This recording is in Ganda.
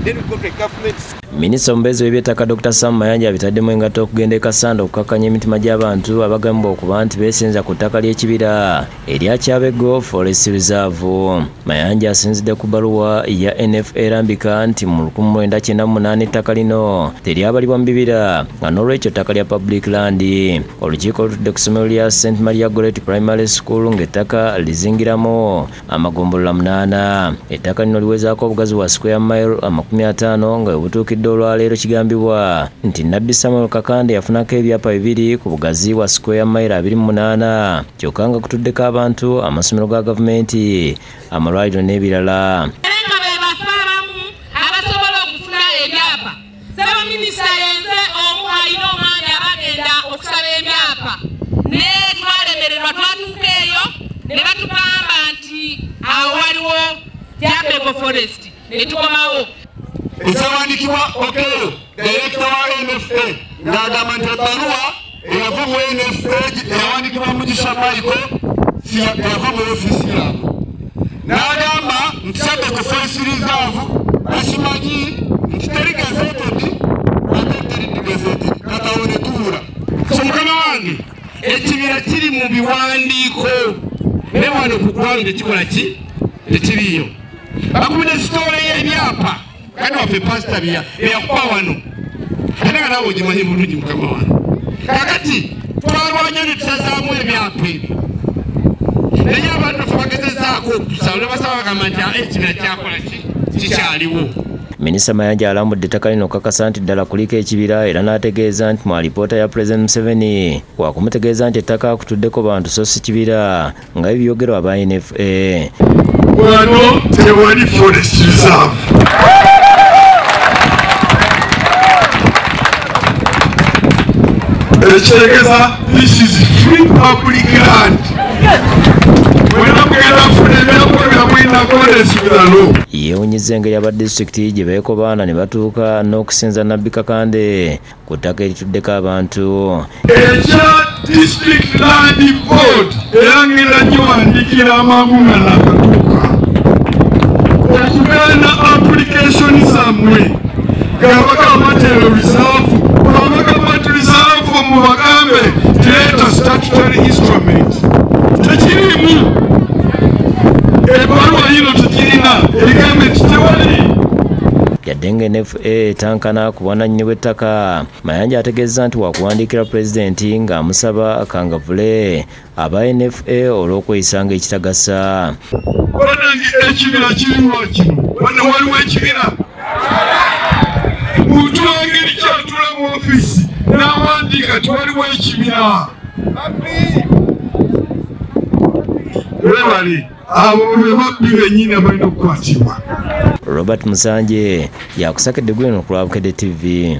Then we go to a government. Minisita omubeezi w'ebyettaka Dr. Sam Mayanja abitaddemu engatto okugenda e Kassanda okukakkanya emitima gy'abantu abagambibwa okuba nti beesenza ku ttaka ly'ekibira erya Kyabego Forest Reserve. Mayanja asinzidde ku bbaluwa ya NFA erambika nti mu 1998 ettaka lino teryabalibwa mu bibira nga n'olwekyo ttaka lya public land. Olukiiko lutudde ku ssomero lya St Maria Goretti Primary School ng'ettaka lizingiramu amagombolola 8. Ettaka lino liwezaako obugazi bwa square mile 50 nga butuukidde olwaleero. Kigambibwa nti Nabbi Samuel Kakande yafunako ebyapa 2 ku bugazi bwa square mile 28 kyokka nga kutuddeko abantu, amasomero ga gavumenti, amalwaliro n'ebirala. Nga be bafa abamu abasobola okufuna ebyapa. Ssaabaminisita yenze omu alina omwami abagenda okusaba ebyapa, naye twalemererwa, twatuuka eyo ne batugamba nti awo waliwo Kyabego Forest ne tukomawo. Ekyawandiikibwa Okello, director wa NFA, ng'agamba nti ebbaluwa eyava mu NFA eyawandiikibwa Mugisha Michael yava mu ofiisi yaabwe. N'agamba nti Kyabego Forest Reserve bakimanyi nti teri gazetted ate teri degazetted, kati awo ne tubula. So mukama wange, ekibira kiri mu biwandiiko ne wano ku ground tekikola ki? Tekiriiyo. Bakubidde sitoola y'ebyapa kandi waffe pasita byakuba wano ate nga naawe ogimanyi bulungi mukama wange. Kakati twalwanye ne tusazaamu ebyapa ebyo, naye abantu baffe bagezezaako okusaba ne basaba bagamba nti ekibira kyakola ki? Kikyaliwo. Minisita Mayanja alambudde ettaka lino okukakasa nti ddala kuliko ekibira era n'ategeeza nti mu alipoota ya Pulezidenti Museveni wakumutegeeza nti ettaka kutuddeko bantu so si kibira nga ebyogerwa aba NFA. Wano tewali forest reserve. Ekitegeeza this is free public land. Yeewunyizza engeri aba disitulikiti gye beekobaana ne batuuka n'okusinza Nabbi Kakande ku ttaka erituddeko abantu. Ekya District Land Board era ngenda giwandiikira amangu nga nakatuuka okugaana application zammwe gabagamba nti reserve, babagamba nti reserve mubagambe tireeta statutory instrument. Tekiriimu. Ebbaluwa yino tekirina egambe nti tewali. Yadde nga NFA etankana ku bwannannyini bw'ettaka, Mayanja ategeezza nti wakuwandiikira pulezidenti ng'amusaba akangavvule aba NFA olw'okweyisa ng'ekitagasa. Bannange ekibira kiriwa kino? Wano waliwo ekibira. Muntu w'engeri kyatula mu ofiisi n'awandiika nti waliwo ekibira. Webale abo be babbi bennyini abalina okukwatibwa. Robert Musanje yakusakedde gwino ku lwa Bukedde TV.